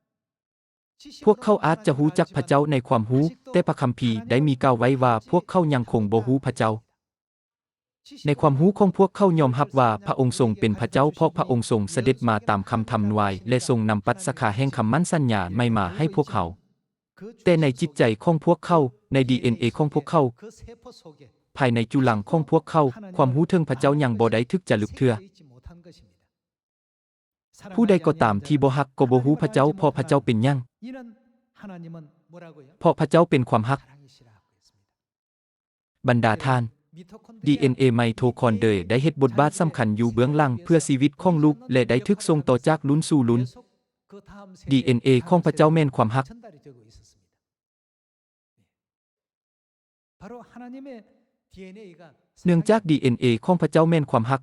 ພວກເຂົາອາດຈະຮູ້ຈັກພະເຈົ້າໃນຄວາມຮູ້, ແຕ່ພະຄຳພີໄດ້ມີກ່າວໄວ້ວ່າພວກເຂົາຍັງຄົງບໍ່ຮູ້ພະເຈົ້າ. ໃນຄວາມຮູ້ຂອງພວກເຂົາຍອມຮັບວ່າພະອົງຊົງເປັນພະເຈົ້າ ເພາະພະອົງຊົງສະເດັດມາຕາມຄຳທຳນາຍ ແລະ ຊົງນຳປັດສະຄາແຫ່ງຄຳໝັ້ນສັນຍາໃໝ່ມາໃຫ້ພວກເຮົາ. ແຕ່ໃນຈິດໃຈຂອງພວກເຂົາ, ໃນດີເອັນເອຂອງພວກເຂົາ, ພາຍໃນຈຸລັງຂອງພວກເຂົາ, ຄວາມຮູ້ເຖິງພະເຈົ້າຍັງບໍ່ໄດ້ຖືກຈາລຶກເທື່ອ. ຜູ້ໃດກໍຕາມທີ່ບໍ່ຮັກກໍບໍ່ຮູ້ພະເຈົ້າ, ເພາະພະເຈົ້າເປັນຫຍັງ? ເພາະພະເຈົ້າເປັນຄວາມຮັກ. ບັນດາທ່ານ, ດີເອັນເອໄມໂທຄອນເດຍໄດ້ເຮັດບົດບາດສຳຄັນຢູ່ເບື້ອງຫຼັງເພື່ອຊີວິດຂອງລູກ ແລະ ໄດ້ຖືກສົ່ງຕໍ່ຈາກລຸ້ນສູ່ລຸ້ນ. ດີເອັນເອຂອງພະເຈົ້າແມ່ນຄວາມຮັກ. ເນື່ອງຈາກດີເອັນເອຂອງພະເຈົ້າແມ່ນຄວາມຮັກ,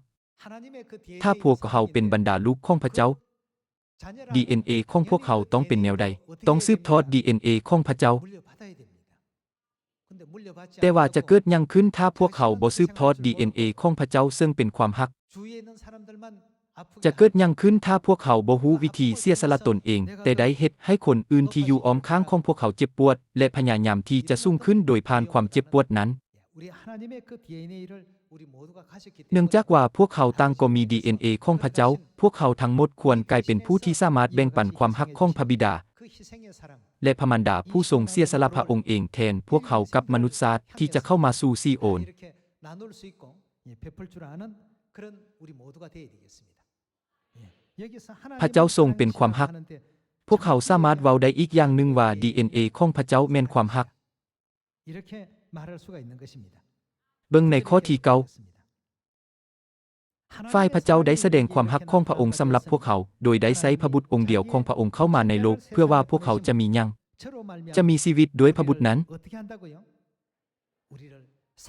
ຖ້າພວກເຮົາເປັນບັນດາລູກຂອງພະເຈົ້າ, ດີເອັນເອຂອງພວກເຮົາຕ້ອງເປັນແນວໃດ? ຕ້ອງສືບທອດດີເອັນເອຂອງພະເຈົ້າ. ແຕ່ວ່າຈະເກີດຫຍັງຂຶ້ນຖ້າພວກເຮົາບໍ່ສືບທອດດີເອັນເອຂອງພະເຈົ້າເຊິ່ງເປັນຄວາມຮັກ? ຈະເກີດຫຍັງຂຶ້ນຖ້າພວກເຮົາບໍ່ຮູ້ວິທີເສຍສະຫຼະຕົນເອງ, ແຕ່ໄດ້ເຮັດໃຫ້ຄົນອື່ນທີ່ຢູ່ອ້ອມຂ້າງຂອງພວກເຮົາເຈັບປວດ ແລະ ພະຍາຍາມທີ່ຈະສູງຂຶ້ນໂດຍຜ່ານຄວາມເຈັບປວດນັ້ນ? ເນື່ອງຈາກວ່າພວກເຮົາຕ່າງກໍມີດີເອັນເອຂອງພະເຈົ້າ, ພວກເຮົາທັງໝົດຄວນກາຍເປັນຜູ້ທີ່ສາມາດແບ່ງປັນຄວາມຮັກຂອງພະບິດາ ແລະ ພະມານດາຜູ້ຊົງເສຍສະຫຼະພະອົງເອງແທນພວກເຮົາກັບມະນຸດຊາດທີ່ຈະເຂົ້າມາສູ່ຊີໂອນ. ພະເຈົ້າຊົງເປັນຄວາມຮັກ. ພວກເຮົາສາມາດເວົ້າໄດ້ອີກຢ່າງໜຶ່ງວ່າ ດີເອັນເອ ຂອງພະເຈົ້າແມ່ນຄວາມຮັກ. ເບິ່ງໃນຂໍ້ທີເກົ້າ. ຝ່າຍພະເຈົ້າໄດ້ສະແດງຄວາມຮັກຂອງພະອົງສຳລັບພວກເຮົາ, ໂດຍໄດ້ໃຊ້ພະບຸດອົງດຽວຂອງພະອົງເຂົ້າມາໃນໂລກ, ເພື່ອວ່າພວກເຮົາຈະມີຫຍັງ? ຈະມີຊີວິດດ້ວຍພະບຸດນັ້ນ.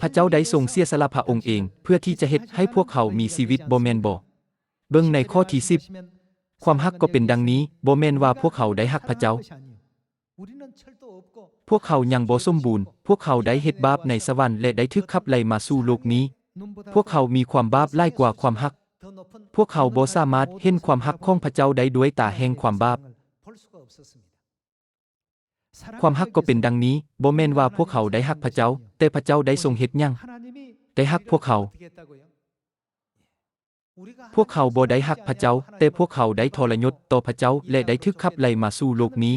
ພະເຈົ້າໄດ້ຊົງເສຍສະຫຼະພະອົງເອງ ເພື່ອທີ່ຈະເຮັດໃຫ້ພວກເຮົາມີຊີວິດ, ບໍ່ແມ່ນບໍ? ເບິ່ງໃນຂໍ້ທີສິບ. ຄວາມຮັກກໍເປັນດັ່ງນີ້, ບໍ່ແມ່ນວ່າພວກເຮົາໄດ້ຮັກພະເຈົ້າ. ພວກເຮົາຍັງບໍ່ສົມບູນ, ພວກເຮົາໄດ້ເຮັດບາບໃນສະຫວັນ ແລະ ໄດ້ຖືກຂັບໄລ່ມາສູ່ໂລກນີ້. ພວກເຮົາມີຄວາມບາບຫຼາຍກວ່າຄວາມຮັກ. ພວກເຮົາບໍ່ສາມາດເຫັນຄວາມຮັກຂອງພະເຈົ້າໄດ້ດ້ວຍຕາແຫ່ງຄວາມບາບ. ຄວາມຮັກກໍເປັນດັ່ງນີ້, ບໍ່ແມ່ນວ່າພວກເຮົາໄດ້ຮັກພະເຈົ້າ, ແຕ່ພະເຈົ້າໄດ້ຊົງເຮັດຫຍັງ? ໄດ້ຮັກພວກເຮົາ. ພວກເຮົາບໍ່ໄດ້ຮັກພະເຈົ້າ, ແຕ່ພວກເຮົາໄດ້ທໍລະຍົດຕໍ່ພະເຈົ້າ ແລະ ໄດ້ຖືກຂັບໄລ່ມາສູ່ໂລກນີ້.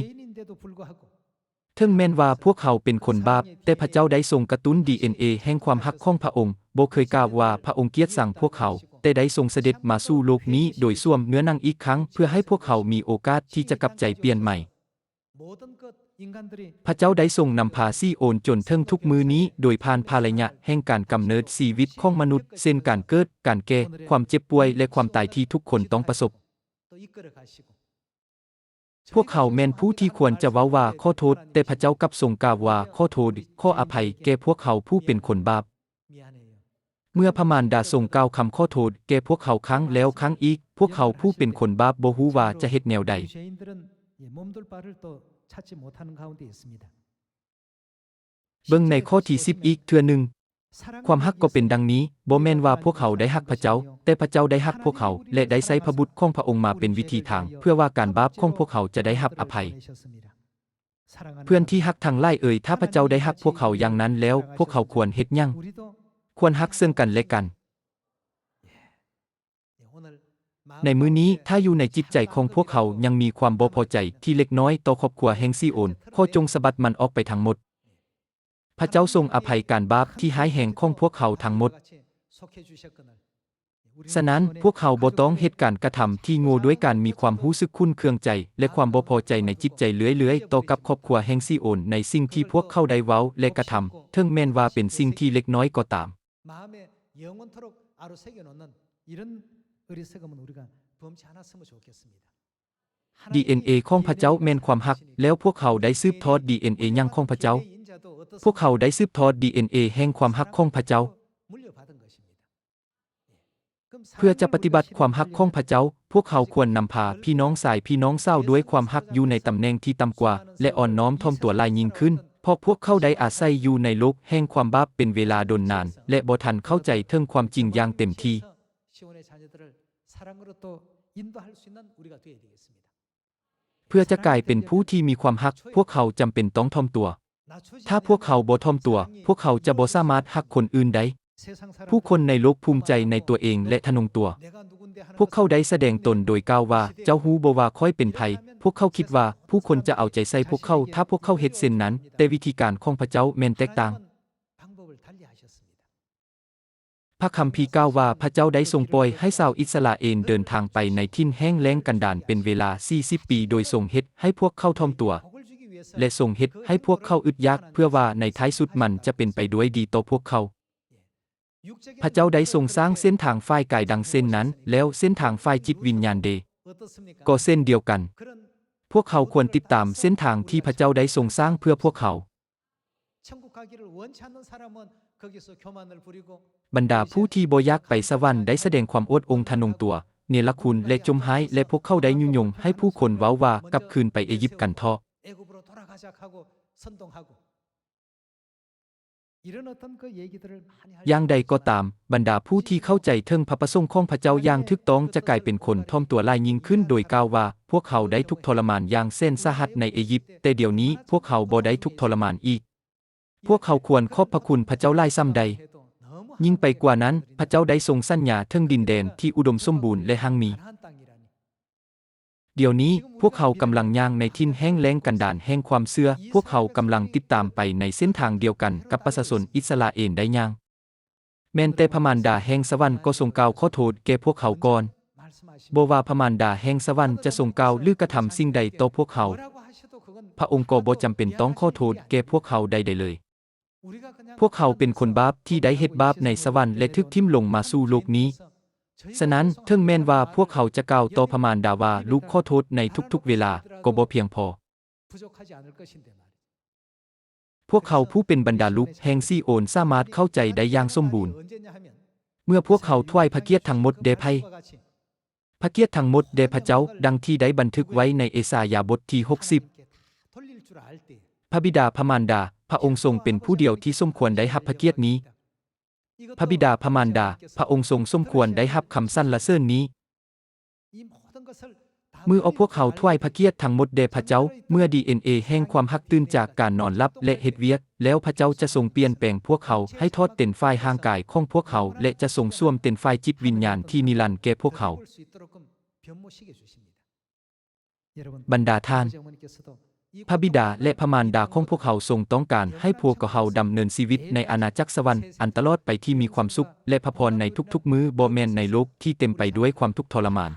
ເຖິງແມ່ນວ່າພວກເຮົາເປັນຄົນບາບ, ແຕ່ພະເຈົ້າໄດ້ຊົງກະຕຸ້ນ ດີເອັນເອ ແຫ່ງຄວາມຮັກຂອງພະອົງ, ບໍ່ເຄີຍກ່າວວ່າພະອົງກຽດຊັງພວກເຮົາ, ແຕ່ໄດ້ຊົງສະເດັດມາສູ່ໂລກນີ້ໂດຍສວມເນື້ອໜັງອີກຄັ້ງ, ເພື່ອໃຫ້ພວກເຮົາມີໂອກາດທີ່ຈະກັບໃຈປ່ຽນໃໝ່. ພະເຈົ້າໄດ້ຊົງນຳພາຊີໂອນຈົນເຖິງທຸກມື້ນີ້ ໂດຍຜ່ານພາລະຍະແຫ່ງການກຳເນີດຊີວິດຂອງມະນຸດ, ເຊັ່ນ ການເກີດ, ການແກ່, ຄວາມເຈັບປ່ວຍ ແລະ ຄວາມຕາຍທີ່ທຸກຄົນຕ້ອງປະສົບ. ພວກເຮົາແມ່ນຜູ້ທີ່ຄວນຈະເວົ້າວ່າຂໍໂທດ, ແຕ່ພະເຈົ້າກັບຊົງກ່າວວ່າຂໍໂທດ, ຂໍອະໄພແກ່ພວກເຮົາຜູ້ເປັນຄົນບາບ. ເມື່ອພະມານດາຊົງກ່າວຄຳຂໍໂທດແກ່ພວກເຮົາຄັ້ງແລ້ວຄັ້ງອີກ, ພວກເຮົາຜູ້ເປັນຄົນບາບບໍ່ຮູ້ວ່າຈະເຮັດແນວໃດ. ເບິ່ງໃນຂໍ້ທີສິບອີກເທື່ອໜຶ່ງ. ຄວາມຮັກກໍເປັນດັ່ງນີ້, ບໍ່ແມ່ນວ່າພວກເຮົາໄດ້ຮັກພະເຈົ້າ, ແຕ່ພະເຈົ້າໄດ້ຮັກພວກເຮົາ ແລະ ໄດ້ໃຊ້ພະບຸດຂອງພະອົງມາເປັນວິທີທາງ, ເພື່ອວ່າການບາບຂອງພວກເຮົາຈະໄດ້ຮັບອະໄພ. ເພື່ອນທີ່ຮັກທັງຫຼາຍເອີຍ, ຖ້າພະເຈົ້າໄດ້ຮັກພວກເຮົາຢ່າງນັ້ນແລ້ວ, ພວກເຮົາຄວນເຮັດຫຍັງ? ຄວນຮັກເຊິ່ງກັນແລະກັນ. ໃນມື້ນີ້, ຖ້າຢູ່ໃນຈິດໃຈຂອງພວກເຮົາຍັງມີຄວາມບໍ່ພໍໃຈທີ່ເລັກນ້ອຍຕໍ່ຄອບຄົວແຫ່ງຊີໂອນ, ຂໍຈົ່ງສະບັດມັນອອກໄປທັງໝົດ. ພະເຈົ້າຊົງອະໄພການບາບທີ່ຮ້າຍແຮງຂອງພວກເຮົາທັງໝົດ. ສະນັ້ນ, ພວກເຮົາບໍ່ຕ້ອງເຮັດການກະທຳທີ່ໂງ່ດ້ວຍການມີຄວາມຮູ້ສຶກຂຸ້ນເຄືອງໃຈ ແລະ ຄວາມບໍ່ພໍໃຈໃນຈິດໃຈເລື້ອຍໆຕໍ່ກັບຄອບຄົວແຫ່ງຊີໂອນໃນສິ່ງທີ່ພວກເຂົາໄດ້ເວົ້າ ແລະ ກະທຳ, ເຖິງແມ່ນວ່າເປັນສິ່ງທີ່ເລັກນ້ອຍກໍຕາມ. 마음에 영원토록 아로새겨놓는 이런 의리새김은 우리가 범치 않았으면 좋겠습니다. ດີເອັນເອ ຂອງພະເຈົ້າແມ່ນຄວາມຮັກ, ແລ້ວພວກເຮົາໄດ້ສືບທອດດີເອັນເອຫຍັງຂອງພະເຈົ້າ? ພວກເຮົາໄດ້ສືບທອດດີເອັນເອແຫ່ງຄວາມຮັກຂອງພະເຈົ້າ. ເພື່ອຈະປະຕິບັດຄວາມຮັກຂອງພະເຈົ້າ, ພວກເຮົາຄວນນຳພາພີ່ນ້ອງຊາຍພີ່ນ້ອງສາວດ້ວຍຄວາມຮັກຢູ່ໃນຕຳແໜ່ງທີ່ຕ່ຳກວ່າ ແລະ ອ່ອນນ້ອມຖ່ອມຕົວຫຼາຍຍິ່ງຂຶ້ນ, ເພາະພວກເຂົາໄດ້ອາໄສຢູ່ໃນໂລກແຫ່ງຄວາມບາບເປັນເວລາດົນນານ ແລະ ບໍ່ທັນເຂົ້າໃຈເຖິງຄວາມຈິງຢ່າງເຕັມທີ່. เพื่อจะกลายเป็นผู้ที่มีความฮัก, พวกเขาจำเป็นต้องถ่อมตัว. ถ้าพวกเขาบ่ถ่อมตัว, พวกเขาจะบ่สามารถฮักคนอื่นได้. ผู้คนในโลกภูมิใจในตัวเองและทะนงตัว. พวกเขาได้แสดงตนโดยกล่าวว่า, เจ้าฮู้บ่ว่าข้อยเป็นไผ? พวกเขาคิดว่าผู้คนจะเอาใจใส่พวกเขาถ้าพวกเขาเฮ็ดเช่นนั้น, แต่วิธีการของพระเจ้าแม่นแตกต่าง. พระคัมภีร์กล่าวว่าพระเจ้าได้ทรงปล่อยให้ชาวอิสราเอลเดินทางไปในถิ่นแห้งแล้งกันดารเป็นเวลาสี่สิบปี โดยทรงเฮ็ดให้พวกเขาถ่อมตัว และทรงเฮ็ดให้พวกเขาอึดอยาก เพื่อว่าในท้ายสุดมันจะเป็นไปด้วยดีต่อพวกเขา. พระเจ้าได้ทรงสร้างเส้นทางฝ่ายกายดังเช่นนั้น แล้วเส้นทางฝ่ายจิตวิญญาณเด ก็เช่นเดียวกัน. พวกเขาควรติดตามเส้นทางที่พระเจ้าได้ทรงสร้างเพื่อพวกเขา. บรรดาผู้ที่บ่อยากไปสวรรค์ได้แสดงความอวดองค์ทะนงตัว เนรคุณ และจมฮ้าย และพวกเขาได้ยุยงให้ผู้คนเว้าว่า กลับคืนไปอียิปต์กันเถาะ. อย่างใดก็ตาม, บรรดาผู้ที่เข้าใจถึงพระประสงค์ของพระเจ้าอย่างถูกต้องจะกลายเป็นคนถ่อมตัวหลายยิ่งขึ้นโดยกล่าวว่า พวกเขาได้ถูกทรมานอย่างแสนสาหัสในอียิปต์ แต่เดี๋ยวนี้พวกเขาบ่ได้ถูกทรมานอีก. พวกเขาควรขอบพระคุณพระเจ้าหลายส่ำใด. ยิ่งไปกว่านั้น, พระเจ้าได้ทรงสัญญาถึงดินแดนที่อุดมสมบูรณ์และหังมี. เดี๋ยวนี้พวกเขากำลังย่างในถิ่นแห้งแล้งกันดารแห่งความเชื่อ, พวกเขากำลังติดตามไปในเส้นทางเดียวกันกับประชาชนอิสราเอลได้ย่าง. แม้นแต่พระมารดาแห่งสวรรค์ก็ทรงกล่าวขอโทษแก่พวกเขาก่อน. ບໍ່ວ່າພະມານດາແຫ່ງສະຫວັນຈະຊົງກ່າວ ຫຼື ກະທຳສິ່ງໃດຕໍ່ພວກເຮົາ, ພະອົງກໍບໍ່ຈຳເປັນຕ້ອງຂໍໂທດແກ່ພວກເຮົາໃດໆເລີຍ. ພວກເຮົາເປັນຄົນບາບທີ່ໄດ້ເຮັດບາບໃນສະຫວັນ ແລະ ຖືກຖິ້ມລົງມາສູ່ໂລກນີ້. ສະນັ້ນ, ເຖິງແມ່ນວ່າພວກເຮົາຈະກ່າວຕໍ່ພະມານດາວ່າ ລູກຂໍໂທດ ໃນທຸກໆເວລາ, ກໍບໍ່ພຽງພໍ. ພວກເຮົາຜູ້ເປັນບັນດາລູກແຫ່ງຊີໂອນສາມາດເຂົ້າໃຈໄດ້ຢ່າງສົມບູນ. ເມື່ອພວກເຮົາຖວາຍພະກຽດທັງໝົດແດ່ໃຜ? ພະກຽດທັງໝົດແດ່ພະເຈົ້າ, ດັ່ງທີ່ໄດ້ບັນທຶກໄວ້ໃນເອສາຍາບົດທີຫົກສິບ. ພະບິດາພະມານດາ, ພະອົງຊົງເປັນຜູ້ດຽວທີ່ສົມຄວນໄດ້ຮັບພະກຽດນີ້. ພະບິດາພະມານດາ, ພະອົງຊົງສົມຄວນໄດ້ຮັບຄຳສັນລະເສີນນີ້. ເມື່ອເອົາພວກເຮົາຖວາຍພະກຽດທັງໝົດແດ່ພະເຈົ້າ, ເມື່ອດີເອັນເອແຫ່ງຄວາມຮັກຕື່ນຈາກການນອນຫຼັບ ແລະ ເຮັດວຽກ, ແລ້ວພະເຈົ້າຈະຊົງປ່ຽນແປງພວກເຮົາໃຫ້ຖອດເຕັນຝ່າຍຮ່າງກາຍຂອງພວກເຮົາ ແລະ ຈະຊົງສວມເຕັນຝ່າຍຈິດວິນຍານທີ່ນິລັນແກ່ພວກເຮົາ. ບັນດາທ່ານ, ພະບິດາ ແລະ ພະມານດາຂອງພວກເຮົາຊົງຕ້ອງການໃຫ້ພວກເຮົາດຳເນີນຊີວິດໃນອານາຈັກສະຫວັນອັນຕະຫຼອດໄປທີ່ມີຄວາມສຸກ ແລະ ພະພອນໃນທຸກໆມື້, ບໍ່ແມ່ນໃນໂລກທີ່ເຕັມໄປດ້ວຍຄວາມທຸກທໍລະມານ.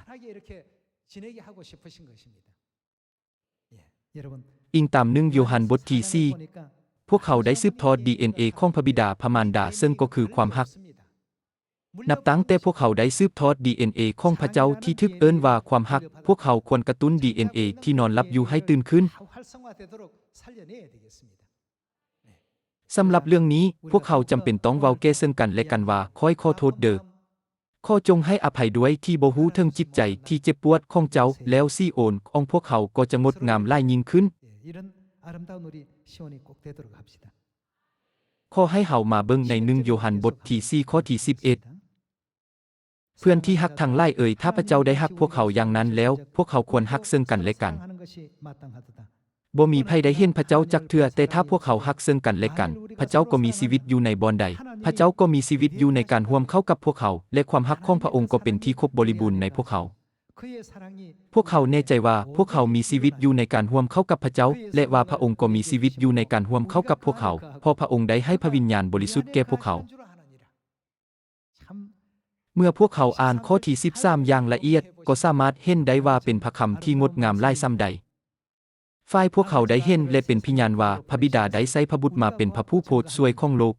ອີງຕາມໜຶ່ງໂຍຮັນບົດທີສີ່, ພວກເຮົາໄດ້ສືບທອດດີເອັນເອຂອງພະບິດາພະມານດາ, ເຊິ່ງກໍຄືຄວາມຮັກ. ນັບຕັ້ງແຕ່ພວກເຮົາໄດ້ສືບທອດດີເອັນເອຂອງພະເຈົ້າທີ່ຖືກເອີ້ນວ່າຄວາມຮັກ, ພວກເຮົາຄວນກະຕຸ້ນດີເອັນເອທີ່ນອນຫຼັບຢູ່ໃຫ້ຕື່ນຂຶ້ນ. ສຳລັບເລື່ອງນີ້, ພວກເຮົາຈຳເປັນຕ້ອງເວົ້າແກ່ເຊິ່ງກັນແລະກັນວ່າ, ຂ້ອຍຂໍໂທດເດີ້. ຂໍຈົ່ງໃຫ້ອະໄພດ້ວຍທີ່ບໍ່ຮູ້ເຖິງຈິດໃຈທີ່ເຈັບປວດຂອງເຈົ້າ, ແລ້ວຊີໂອນຂອງພວກເຮົາກໍຈະງົດງາມຫຼາຍຍິ່ງຂຶ້ນ. ຂໍໃຫ້ເຮົາມາເບິ່ງໃນໜຶ່ງໂຍຮັນບົດທີສີ່ ຂໍ້ທີສິບເອັດ. ເພື່ອນທີ່ຮັກທັງຫຼາຍເອີຍ, ຖ້າພະເຈົ້າໄດ້ຮັກພວກເຮົາຢ່າງນັ້ນແລ້ວ, ພວກເຮົາຄວນຮັກເຊິ່ງກັນແລະກັນ. ບໍ່ມີໃຜໄດ້ເຫັນພະເຈົ້າຈັກເທື່ອ, ແຕ່ຖ້າພວກເຮົາຮັກເຊິ່ງກັນແລະກັນ, ພະເຈົ້າກໍມີຊີວິດຢູ່ໃນບ່ອນໃດ, ພະເຈົ້າກໍມີຊີວິດຢູ່ໃນການຮ່ວມເຂົ້າກັບພວກເຮົາ, ແລະ ຄວາມຮັກຂອງພະອົງກໍເປັນທີ່ຄົບບໍລິບູນໃນພວກເຮົາ. ພວກເຮົາແນ່ໃຈວ່າພວກເຮົາມີຊີວິດຢູ່ໃນການຮ່ວມເຂົ້າກັບພະເຈົ້າ, ແລະ ວ່າພະອົງກໍມີຊີວິດຢູ່ໃນການຮ່ວມເຂົ້າກັບພວກເຮົາ, ເພາະພະອົງໄດ້ໃຫ້ພະວິນຍານບໍລິສຸດແກ່ພວກເຮົາ. ເມື່ອພວກເຮົາອ່ານຂໍ້ທີສິບສາມຢ່າງລະອຽດ, ກໍສາມາດເຫັນໄດ້ວ່າເປັນພະຄຳທີ່ງົດງາມຫຼາຍສ່ຳໃດ. ຝ່າຍພວກເຮົາໄດ້ເຫັນ ແລະ ເປັນພະຍານວ່າ ພະບິດາໄດ້ໃຊ້ພະບຸດມາເປັນພະຜູ້ໂພດຊ່ວຍຂອງໂລກ.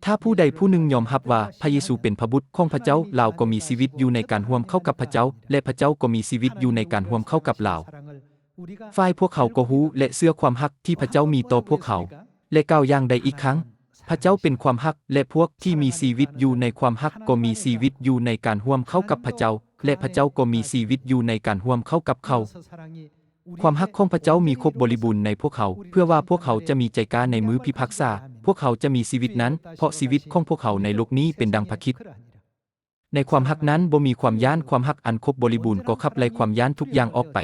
ຖ້າຜູ້ໃດຜູ້ໜຶ່ງຍອມຮັບວ່າພະເຢຊູເປັນພະບຸດຂອງພະເຈົ້າ, ລາວກໍມີຊີວິດຢູ່ໃນການຮ່ວມເຂົ້າກັບພະເຈົ້າ, ແລະ ພະເຈົ້າກໍມີຊີວິດຢູ່ໃນການຮ່ວມເຂົ້າກັບລາວ. ຝ່າຍພວກເຮົາກໍຮູ້ ແລະ ເຊື່ອຄວາມຮັກທີ່ພະເຈົ້າມີຕໍ່ພວກເຮົາ. ແລະ ກ່າວຢ່າງໃດອີກຄັ້ງ, ພະເຈົ້າເປັນຄວາມຮັກ, ແລະ ພວກທີ່ມີຊີວິດຢູ່ໃນຄວາມຮັກກໍມີຊີວິດຢູ່ໃນການຮ່ວມເຂົ້າກັບພະເຈົ້າ, ແລະ ພະເຈົ້າກໍມີຊີວິດຢູ່ໃນການຮ່ວມເຂົ້າກັບເຂົາ. ຄວາມຮັກຂອງພະເຈົ້າມີຄົບບໍລິບູນໃນພວກເຮົາ, ເພື່ອວ່າພວກເຮົາຈະມີໃຈກ້າໃນມື້ພິພາກສາ, ພວກເຮົາຈະມີຊີວິດນັ້ນ, ເພາະຊີວິດຂອງພວກເຮົາໃນໂລກນີ້ເປັນດັ່ງພະຄຣິດ. ໃນຄວາມຮັກນັ້ນບໍ່ມີຄວາມຢ້ານ, ຄວາມຮັກອັນຄົບບໍລິບູນກໍຂັບໄລ່ຄວາມຢ້ານທຸກຢ່າງອອກໄປ.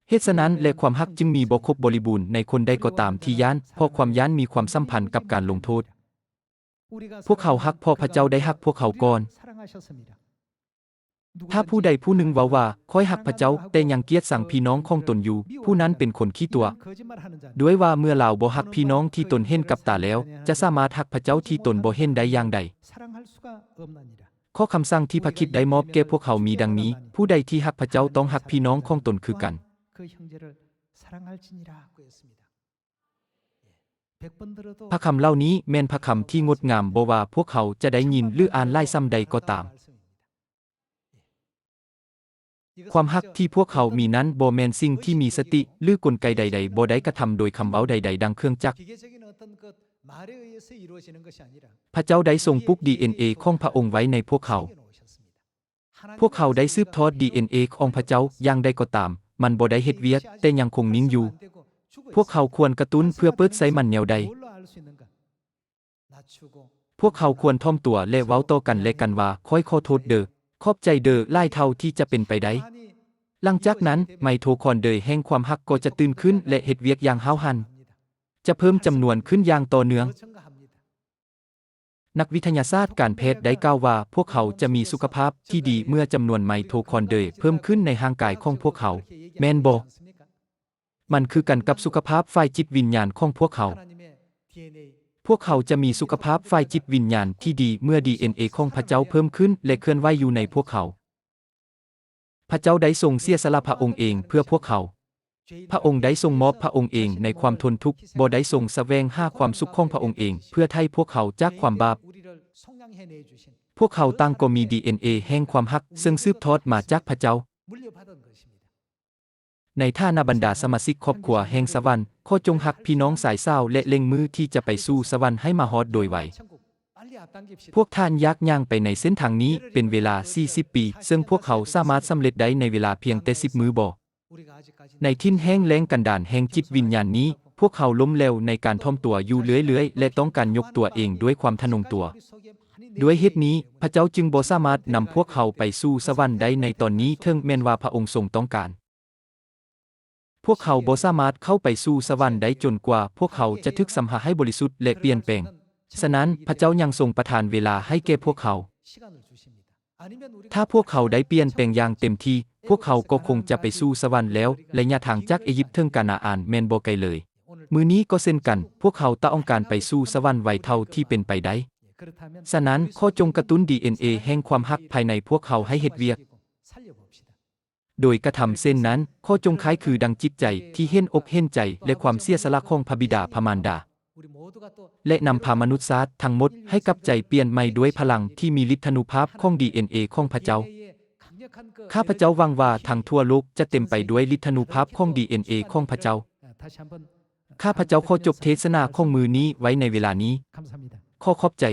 ເຫດສະນັ້ນແຫຼະ ຄວາມຮັກຈຶ່ງມີບໍ່ຄົບບໍລິບູນໃນຄົນໃດກໍຕາມທີ່ຢ້ານ, ເພາະຄວາມຢ້ານມີຄວາມສຳພັນກັບການລົງໂທດ. ພວກເຮົາຮັກເພາະພະເຈົ້າໄດ້ຮັກພວກເຮົາກ່ອນ. ຖ້າຜູ້ໃດຜູ້ໜຶ່ງເວົ້າວ່າ, ຂ້ອຍຮັກພະເຈົ້າ, ແຕ່ຍັງກຽດຊັງພີ່ນ້ອງຂອງຕົນຢູ່, ຜູ້ນັ້ນເປັນຄົນຂີ້ຕົວະ. ດ້ວຍວ່າເມື່ອລາວບໍ່ຮັກພີ່ນ້ອງທີ່ຕົນເຫັນກັບຕາແລ້ວ, ຈະສາມາດຮັກພະເຈົ້າທີ່ຕົນບໍ່ເຫັນໄດ້ຢ່າງໃດ? ຂໍ້ຄຳສັ່ງທີ່ພະຄຣິດໄດ້ມອບແກ່ພວກເຮົາມີດັ່ງນີ້, ຜູ້ໃດທີ່ຮັກພະເຈົ້າຕ້ອງຮັກພີ່ນ້ອງຂອງຕົນຄືກັນ. ພະຄຳເຫຼົ່ານີ້ແມ່ນພະຄຳທີ່ງົດງາມ, ບໍ່ວ່າພວກເຮົາຈະໄດ້ຍິນ ຫຼື ອ່ານຫຼາຍສ່ຳໃດກໍຕາມ. ຄວາມຮັກທີ່ພວກເຮົາມີນັ້ນບໍ່ແມ່ນສິ່ງທີ່ມີສະຕິ ຫຼື ກົນໄກໃດໆ, ບໍ່ໄດ້ກະທຳໂດຍຄຳເວົ້າໃດໆ ດັ່ງເຄື່ອງຈັກ. ພະເຈົ້າໄດ້ຊົງປູກດີເອັນເອຂອງພະອົງໄວ້ໃນພວກເຮົາ. ພວກເຮົາໄດ້ສືບທອດດີເອັນເອຂອງພະເຈົ້າ, ຢ່າງໃດກໍຕາມ, ມັນບໍ່ໄດ້ເຮັດວຽກ, ແຕ່ຍັງຄົງນິ່ງຢູ່. ພວກເຮົາຄວນກະຕຸ້ນເພື່ອເປີດໃຊ້ມັນແນວໃດ? ພວກເຮົາຄວນຖ່ອມຕົວ ແລະ ເວົ້າຕໍ່ກັນແລະກັນວ່າ, ຂ້ອຍຂໍໂທດເດີ້, ຂອບໃຈເດີ້ຫຼາຍເທົ່າທີ່ຈະເປັນໄປໄດ້. ຫຼັງຈາກນັ້ນ, ໄມໂທຄອນເດຣແຫ່ງຄວາມຮັກກໍຈະຕື່ນຂຶ້ນ ແລະ ເຮັດວຽກຢ່າງຫ້າວຫັນ, ຈະເພີ່ມຈຳນວນຂຶ້ນຢ່າງຕໍ່ເນື່ອງ. ນັກວິທະຍາສາດການແພດໄດ້ກ່າວວ່າ, ພວກເຮົາຈະມີສຸຂະພາບທີ່ດີເມື່ອຈຳນວນໄມໂທຄອນເດຣເພີ່ມຂຶ້ນໃນຮ່າງກາຍຂອງພວກເຮົາ, ແມ່ນບໍ່? ມັນຄືກັນກັບສຸຂະພາບຝ່າຍຈິດວິນຍານຂອງພວກເຮົາ. ພວກເຮົາຈະມີສຸຂະພາບຝ່າຍຈິດວິນຍານທີ່ດີເມື່ອດີເອັນເອຂອງພະເຈົ້າເພີ່ມຂຶ້ນ ແລະ ເຄື່ອນໄຫວຢູ່ໃນພວກເຮົາ. ພະເຈົ້າໄດ້ຊົງເສຍສະຫຼະພະອົງເອງເພື່ອພວກເຮົາ. ພະອົງໄດ້ຊົງມອບພະອົງເອງໃນຄວາມທົນທຸກ, ບໍ່ໄດ້ຊົງສະແຫວງຫາຄວາມສຸກຂອງພະອົງເອງ ເພື່ອໄຖ່ພວກເຮົາຈາກຄວາມບາບ. ພວກເຮົາຕ່າງກໍມີດີເອັນເອແຫ່ງຄວາມຮັກ ເຊິ່ງສືບທອດມາຈາກພະເຈົ້າ. ໃນຖານະບັນດາສະມາຊິກຄອບຄົວແຫ່ງສະຫວັນ, ຂໍຈົ່ງຮັກພີ່ນ້ອງຊາຍສາວ ແລະ ເລັ່ງມືທີ່ຈະໄປສູ່ສະຫວັນໃຫ້ມາຮອດໂດຍໄວ. ພວກທ່ານຢາກຍ່າງໄປໃນເສັ້ນທາງນີ້ເປັນເວລາສີ່ສິບປີ, ເຊິ່ງພວກເຮົາສາມາດສຳເລັດໄດ້ໃນເວລາພຽງແຕ່ສິບມື້ບໍ? ໃນຖິ່ນແຫ້ງແລ້ງກັນດານແຫ່ງຈິດວິນຍານນີ້, ພວກເຮົາລົ້ມເຫຼວໃນການຖ່ອມຕົວຢູ່ເລື້ອຍໆ ແລະ ຕ້ອງການຍົກຕົວເອງດ້ວຍຄວາມທະນົງຕົວ. ດ້ວຍເຫດນີ້, ພະເຈົ້າຈຶ່ງບໍ່ສາມາດນຳພວກເຮົາໄປສູ່ສະຫວັນໄດ້ໃນຕອນນີ້, ເຖິງແມ່ນວ່າພະອົງຊົງຕ້ອງການ. ພວກເຮົາບໍ່ສາມາດເຂົ້າໄປສູ່ສະຫວັນໄດ້ຈົນກວ່າພວກເຮົາຈະຖືກຊຳລະໃຫ້ບໍລິສຸດ ແລະ ປ່ຽນແປງ. ສະນັ້ນ, ພະເຈົ້າຍັງຊົງປະທານເວລາໃຫ້ແກ່ພວກເຮົາ. ຖ້າພວກເຮົາໄດ້ປ່ຽນແປງຢ່າງເຕັມທີ່, ພວກເຮົາກໍຄົງຈະໄປສູ່ສະຫວັນແລ້ວ. ໄລຍະທາງຈາກເອຢິບເຖິງການາອານແມ່ນບໍ່ໄກເລີຍ. ມື້ນີ້ກໍເຊັ່ນກັນ, ພວກເຮົາຕ້ອງການໄປສູ່ສະຫວັນໄວເທົ່າທີ່ເປັນໄປໄດ້. ສະນັ້ນ, ຂໍຈົ່ງກະຕຸ້ນດີເອັນເອແຫ່ງຄວາມຮັກພາຍໃນພວກເຮົາໃຫ້ເຮັດວຽກ. ໂດຍກະທຳເຊັ່ນນັ້ນ, ຂໍຈົ່ງຄ້າຍຄືດັ່ງຈິດໃຈທີ່ເຫັນອົກເຫັນໃຈ ແລະ ຄວາມເສຍສະຫຼະຂອງພະບິດາພະມານດາ ແລະ ນຳພາມະນຸດຊາດທັງໝົດໃຫ້ກັບໃຈປ່ຽນໃໝ່ດ້ວຍພະລັງທີ່ມີລິດທານຸພາບຂອງດີເອັນເອຂອງພະເຈົ້າ. ຂ້າພະເຈົ້າຫວັງວ່າທັງທົ່ວໂລກຈະເຕັມໄປດ້ວຍລິດທານຸພາບຂອງດີເອັນເອຂອງພະເຈົ້າ. ຂ້າພະເຈົ້າຂໍຈົບເທດສະໜາຂອງມື້ນີ້ໄວ້ໃນເວລານີ້. ຂໍຂອບໃຈ.